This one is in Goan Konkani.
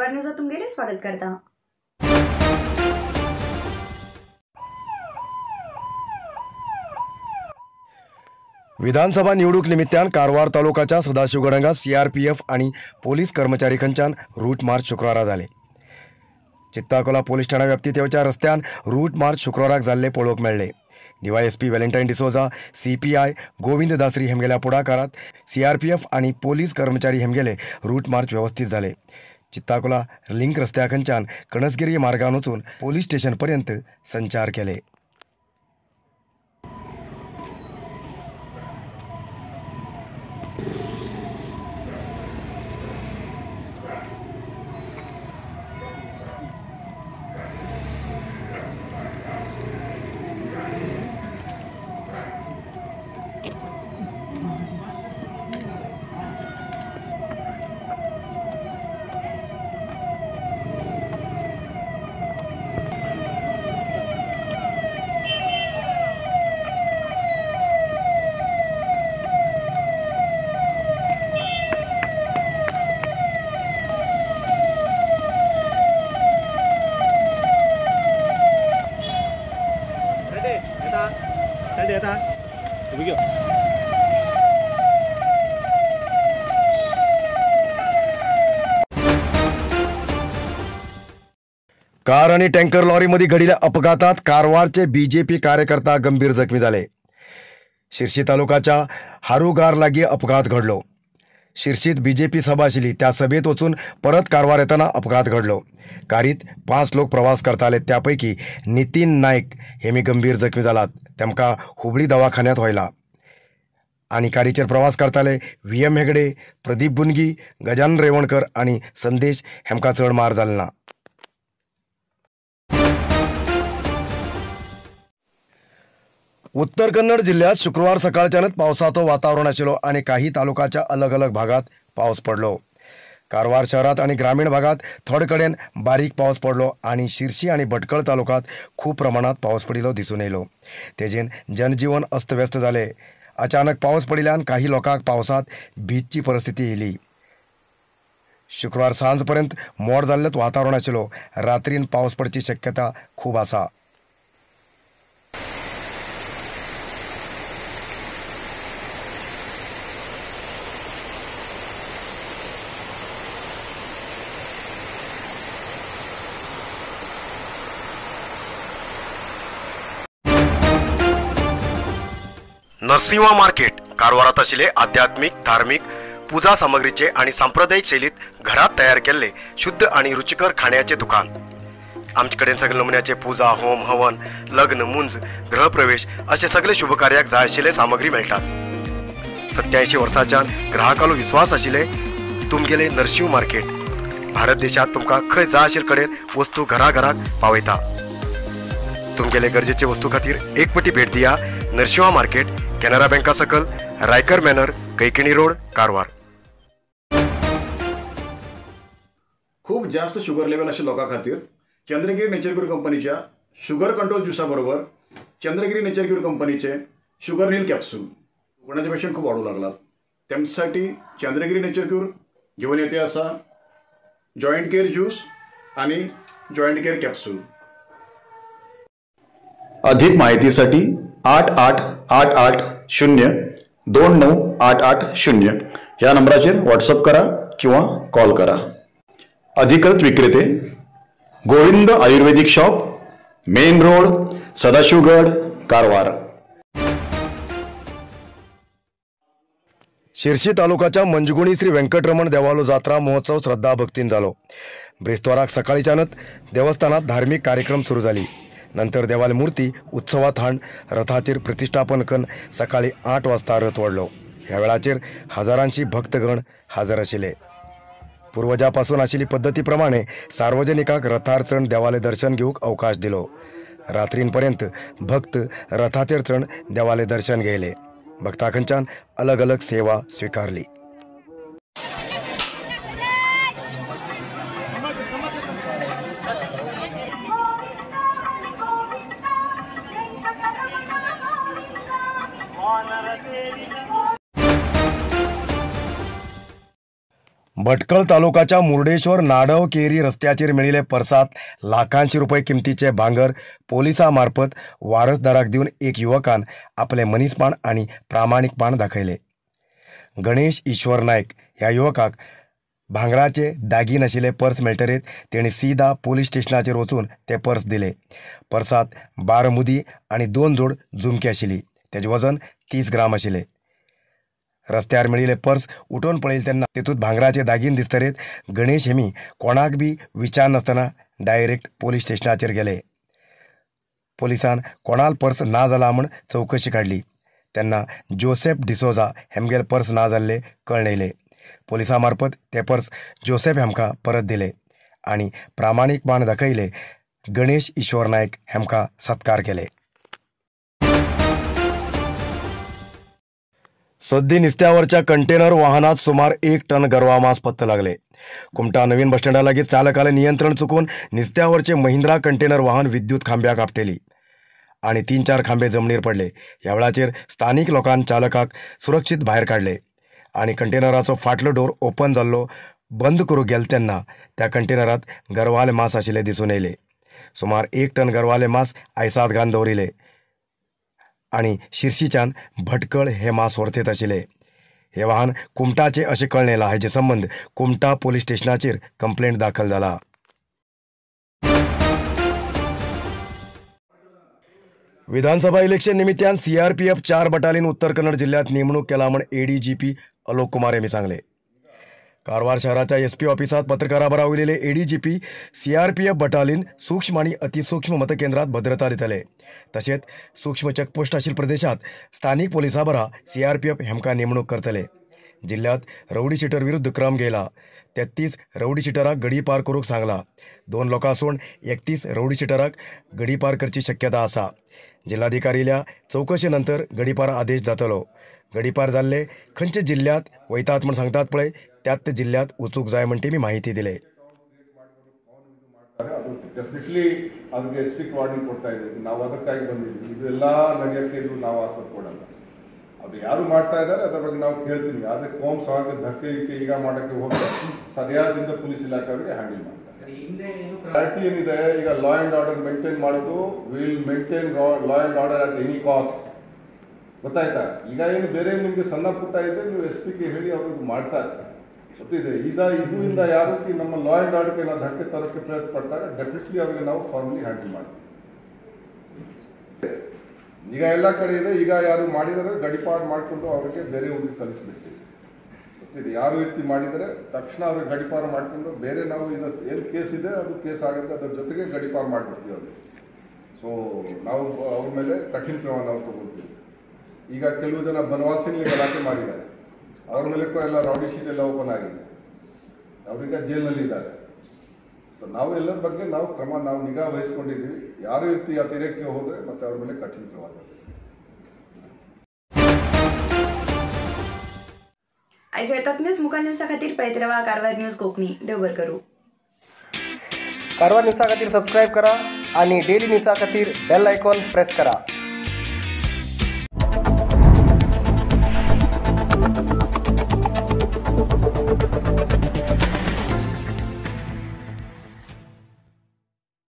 कारवार न्यूजात तुमगेले स्वागत करता. विधानसभा निवडणूक निमित्तान कारवार तालुकाच्या सदाशिवगड हांगा सीआरपीएफ आणि पोलीस कर्मचारी खंच्यान रूट मार्च शुक्रारा जाले. चित्ताकोला पोलीस ठाणा व्याप्तीत येवच्या रस्त्यान रूट मार्च शुक्राराक जाल्ले पळोवंक मेळ्ळे. डीवायएसपी व्हॅलेंटायन डिसोजा, सीपीआय गोविंद दासरी हेमगेल्या पुढाकारात सीआरपीएफ आणि पोलीस कर्मचारी हेमगेले रूट मार्च व्यवस्थित झाले. चित्ताकोला लिंक रस्त्या खंच्यान कणसगिरी मार्गान वचून पोलीस स्टेशनपर्यंत संचार केले. कार आणि टँकर लॉरीमध्ये घडलेल्या अपघातात कारवारचे बीजेपी कार्यकर्ता गंभीर जखमी झाले. शिर्शी तालुकाच्या हारुगार लागी अपघात घडलो. शिर्शीत बीजेपी सभा आशिल्ली, त्या सभेत वचून परत कारवार येताना अपघात घडलो. कारीत 5 लोक प्रवास करताले, त्यापैकी नितीन नाईक हे मी गंभीर जखमी जालात, तेमकां हुबळी दवाखान्यात व्हयला. आणि कारीचेर प्रवास करताले व्ही एम हेगडे, प्रदीप बुनगी, गजानन रेवणकर आणि संदेश हेमकां चड मार जालो ना. उत्तर कन्नड जिल्ह्यात शुक्रवार सकाळच्यानच पावसाचो वातावरण आशिल्लो आणि काही तालुकाच्या अलग अलग भागात पावस पडलो. कारवार शहरात आणि ग्रामीण भागात थोडे कडेन बारीक पावस पडलो आणि शिर्शी आणि भटकळ तालुक्यात खूप प्रमाणात पावस पडिल्लो दिसून येयलो. तेजेन जनजीवन अस्तव्यस्त जाले. अचानक पावस पडिल्ल्यान काही लोकांक पावसात भिजची परिस्थिती येयली. शुक्रवार सांजपर्यंत मोड जाल्लेच वातावरण आशिल्लो. रात्रीन पावस पडची शक्यता खूब आसा. नरसिंहा मार्केट कारवारात आशिल्ले आध्यात्मिक, धार्मिक पूजा सामग्रीचे आणि सांप्रदायिक शैलीत घरात तयार केल्ले शुद्ध आणि रुचिकर खाण्याचे दुकान. आमचे कडेन सगळे नमुन्याचे पूजा, होम, हवन, लग्न, मुंज, गृहप्रवेश असे सगळे शुभकार्याक जाय आशिल्ले सामग्री मेळटात. 87 वर्सांच्यान ग्राहकालो विश्वास आशिल्ले तुमगेले नरसिंह मार्केट भारत देशात तुमकां खंय जाय आशिल्ले कडेन वस्तू घराघराक पावयता. तुमगेले गरजेचे वस्तू खातीर एक पटी भेट दिया नरसिंहा मार्केट, कॅनरा बँका सकल, रायकर मॅनर, कैकिणी रोड, कारवार. खूप जास्त शुगर लेवल अशा लोकां खातीर चंद्रगिरी नेचर क्यूर कंपनीच्या शुगर कंट्रोल ज्युसा बरोबर चंद्रगिरी नेचर क्यूर कंपनीचे शुगर नील कॅप्सूल कोणाचे पेशंट खूप वाढू लागलात त्यांच्यासाठी चंद्रगिरी नेचर क्यूर घेऊन येते असा जॉईंट केअर ज्यूस आणि जॉईंट केअर कॅप्सूल. अधिक माहितीसाठी 888 8 0 2 9 8 8 0 ह्या नंबराचेर व्हॉट्सअप करा किंवा कॉल करा. अधिकृत विक्रेते Govind Ayurvedic shop, main road, Sadashivgad, Karwar. Shirshi तालुकाच्या मंजगुणी Shri Venkataraman देवालो जात्रा महोत्सव श्रद्धा भक्तीन जालो. ब्रेस्ताराक सकाळीच्यानच देवस्थानात धार्मिक कार्यक्रम सुरू जाली. नंतर देवाली मूर्ती उत्सवात हाण रथाचेर प्रतिष्ठापन करून सकाळी 8 वाजता रथ वडलो. ह्या वेळाचेर हजारांशी भक्तगण हजर आशिल्ले. पूर्वजापासून आशिल्ली पद्दतीप्रमाणे सार्वजनिकांक रथार चण देवाले दर्शन घेवंक अवकाश दिलो. रात्रींपर्यंत भक्त रथाचेर चण देवाले दर्शन घेयले. भक्तांकडच्यान अलग अलग सेवा स्वीकारली. भटकळ तालुकाच्या मुर्डेश्वर नाडव केरी रस्त्याचेर मेळिल्ले पर्सात लाखांशी रुपये किमतीचे भांगर पोलिसा मार्फत वारसदाराक दिवन एक युवकान आपले मनीसपण आनी प्रामाणीकपण दाखयले. गणेश ईश्वर नायक ह्या युवकाक भांगराचे दागीन आशिल्ले पर्स मेळटरीत तेणी सीधा पोलीस स्टेशनाचेर वचून ते पर्स दिले. पर्सात 12 मुदी आनी 2 जोड झुमके आशिल्ली. तेजें वजन 30 ग्राम आशिल्लें. रस्त्यार मेळिल्ले पर्स उठोवन पळयलें तेन्ना तेतूंत भांगराचे दागीन दिसतरीत गणेश हेमी कोणाक बी विचार नासतना डायरेक्ट पोलीस स्टेशनाचेर गेले. पोलिसान कोणाल पर्स ना जाला म्हूण चवकशी काडली तेन्ना जोसेफ डिसोजा हेमगेल पर्स ना जाल्ले कळ्ळें. पोलिसा मार्फत ते पर्स जोसेफ हेमकां परत दिले आनी प्रामाणीकपण दाखयले गणेश ईश्वर नायक हेमकां सत्कार केले. सद्दी निस्त्यावरच्या कंटेनर वाहनात सुमार 1 टन गरवा मांस पत्त लागले. कुमटा नवीन बसस्टँडा लागीं चालकाले नियंत्रण चुकून निस्त्यावरचे महिंद्रा कंटेनर वाहन विद्युत खांब्याक आपटेली आनी 3-4 खांबे जमनीर पडले. ह्या वेळाचेर स्थानीक लोकांनी चालकाक सुरक्षीत भायर काडले आनी कंटेनराचो फाटलो डोर ओपन जाल्लो बंद करूंक गेले तेन्ना त्या कंटेनरात गरवाले मांस आशिल्ले दिसून येयले. सुमार 1 टन गरवाले मांस आयसात घालून दवरिले आनी शिर्शीच्यान भटकळ हे मांस व्हरतेत आशिल्ले. हे वाहन कुमटाचे अशें कळ्ळें. हाजे संबंद कुमटा पोलीस स्टेशनाचेर कंप्लेंट दाखल जाला. विधानसभा इलेक्शन निमित्तान सीआरपीएफ 4 बटालियन उत्तर कन्नड जिल्ह्यात नेमणूक केला म्हण एडीजीपी अलोक कुमार यांनी सांगले. कारवार शहराच्या एसपी ऑफिसात पत्रकाराबरोबर उलयले एडीजीपी सीआरपीएफ बटालियन सूक्ष्म आणि अतिसूक्ष्म मतकेंद्रात भद्रता दितले. तशेंच सूक्ष्म चेकपोस्ट आशिल्ल्या प्रदेशात स्थानिक पोलिसाबरा सीआरपीएफ हेमकां नेमणूक करतले. जिल्ह्यात रौडी शिटर विरुद्ध क्रम घेयला. 33 रौडी शिटराक गडी पार करूंक सांगला. 2 लोकां सोडून 31 रौडी शिटराक गडी पार करची शक्यता आसा. जिल्हाधिकारील्या चवकशे नंतर गडीपार आदेश जातलो. गडीपार जाल्ले खंयचे जिल्ह्यात वयतात म्हण सांगतात पळय त्यात जिल्ह्यात वचूंक जाय म्हण तेमी माहिती दिले. ಡೆಫಿನೆಟ್ಲಿ ಅವ್ರಿಗೆ ಸ್ಟ್ರಿಕ್ಟ್ ವಾರ್ನಿಂಗ್ ಕೊಡ್ತಾ ಇದ್ದೀವಿ ನಾವು. ಅದಕ್ಕಾಗಿ ಬಂದಿದ್ದೀವಿ. ಇದೆಲ್ಲ ನಡೆಯೋಕ್ಕೆ ಇದು ನಾವು ಆಸ್ಪತ್ರೆ ಕೊಡಲ್ಲ. ಅದು ಯಾರು ಮಾಡ್ತಾ ಇದ್ದಾರೆ ಅದರ ಬಗ್ಗೆ ನಾವು ಕೇಳ್ತೀವಿ. ಆದರೆ ಕೋಮ್ಸ್ ಹಾಗೆ ಧಕ್ಕೆ ಈಗ ಮಾಡೋಕ್ಕೆ ಹೋಗಿ ಸರಿಯಾದಿಂದ ಪೊಲೀಸ್ ಇಲಾಖೆ ಅವರಿಗೆ ಹ್ಯಾಂಡಲ್ ಮಾಡ್ತಾರೆ. ಕ್ಲಾರಿಟಿ ಏನಿದೆ ಈಗ ಲಾ ಆ್ಯಂಡ್ ಆರ್ಡರ್ ಮೇಂಟೈನ್ ಮಾಡೋದು, will maintain law and order at any cost. ಗೊತ್ತಾಯ್ತಾ? ಈಗ ಏನು ಬೇರೆ ನಿಮಗೆ ಸಣ್ಣ ಪುಟ್ಟ ಇದೆ, ನೀವು ಎಸ್ ಪಿಗೆ ಹೇಳಿ ಅವ್ರಿಗೆ ಮಾಡ್ತಾರೆ. ಗೊತ್ತಿದೆ ಈಗ ಇದರಿಂದ ಯಾರು ನಮ್ಮ ಲಾ ಆ್ಯಂಡ್ ಆರ್ಡರ್ಗೆ ನಾವು ಧಕ್ಕೆ ತರೋಕ್ಕೆ ಪ್ರಯತ್ನ ಪಡ್ತಾರೆ, ಡೆಫಿನೆಟ್ಲಿ ಅವರಿಗೆ ನಾವು ಫಾರ್ಮಲಿ ಹ್ಯಾಂಡಲ್ ಮಾಡ್ತೀವಿ. ಈಗ ಎಲ್ಲ ಕಡೆ ಇದೆ. ಈಗ ಯಾರು ಮಾಡಿದರೆ ಗಡಿಪಾಡು ಮಾಡಿಕೊಂಡು ಅವರಿಗೆ ಬೇರೆ ಊರಿಗೆ ಕಲಿಸ್ಬಿಡ್ತೀವಿ. ಗೊತ್ತಿದೆ ಯಾರು ರೀತಿ ಮಾಡಿದರೆ ತಕ್ಷಣ ಅವ್ರಿಗೆ ಗಡಿಪಾರು ಮಾಡಿಕೊಂಡು ಬೇರೆ ನಾವು ಇದು ಏನು ಕೇಸ್ ಇದೆ ಅದು ಕೇಸ್ ಆಗುತ್ತೆ, ಅದ್ರ ಜೊತೆಗೆ ಗಡಿಪಾರು ಮಾಡಿಬಿಡ್ತೀವಿ ಅವ್ರಿಗೆ. ಸೊ ನಾವು ಅವ್ರ ಮೇಲೆ ಕಠಿಣ ಕ್ರಮ ನಾವು ತಗೊಳ್ತೀವಿ. ಈಗ ಕೆಲವು ಜನ ಬನವಾಸಿನಲ್ಲಿ ಗಲಾಟೆ ಮಾಡಿದ್ದಾರೆ, ಅವ್ರ ಮೇಲೆ ಎಲ್ಲ ರೌಡಿ ಶೀಟ್ ಎಲ್ಲ ಓಪನ್ ಆಗಿದೆ, ಅವರೀಗ ಜೈಲಿನಲ್ಲಿ ಇದ್ದಾರೆ. ಸೊ ನಾವು ಎಲ್ಲರ ಬಗ್ಗೆ ನಾವು ಕ್ರಮ ನಾವು ನಿಗಾ ವಹಿಸ್ಕೊಂಡಿದ್ದೀವಿ. ಯಾರು ಇರ್ತಿ ಅತಿರೇಕಕ್ಕೆ ಹೋದರೆ ಮತ್ತೆ ಅವ್ರ ಮೇಲೆ ಕಠಿಣ ಕ್ರಮ. आयज टॉप न्यूज मुखार न्यूजा खातीर पळयत रावा कारवार न्यूज कोंकणी. देव बरें करूं. कारवार न्यूजा खातीर सबस्क्रायब करा आणि डेली न्यूजा खातीर बेल आयकॉन प्रेस करा.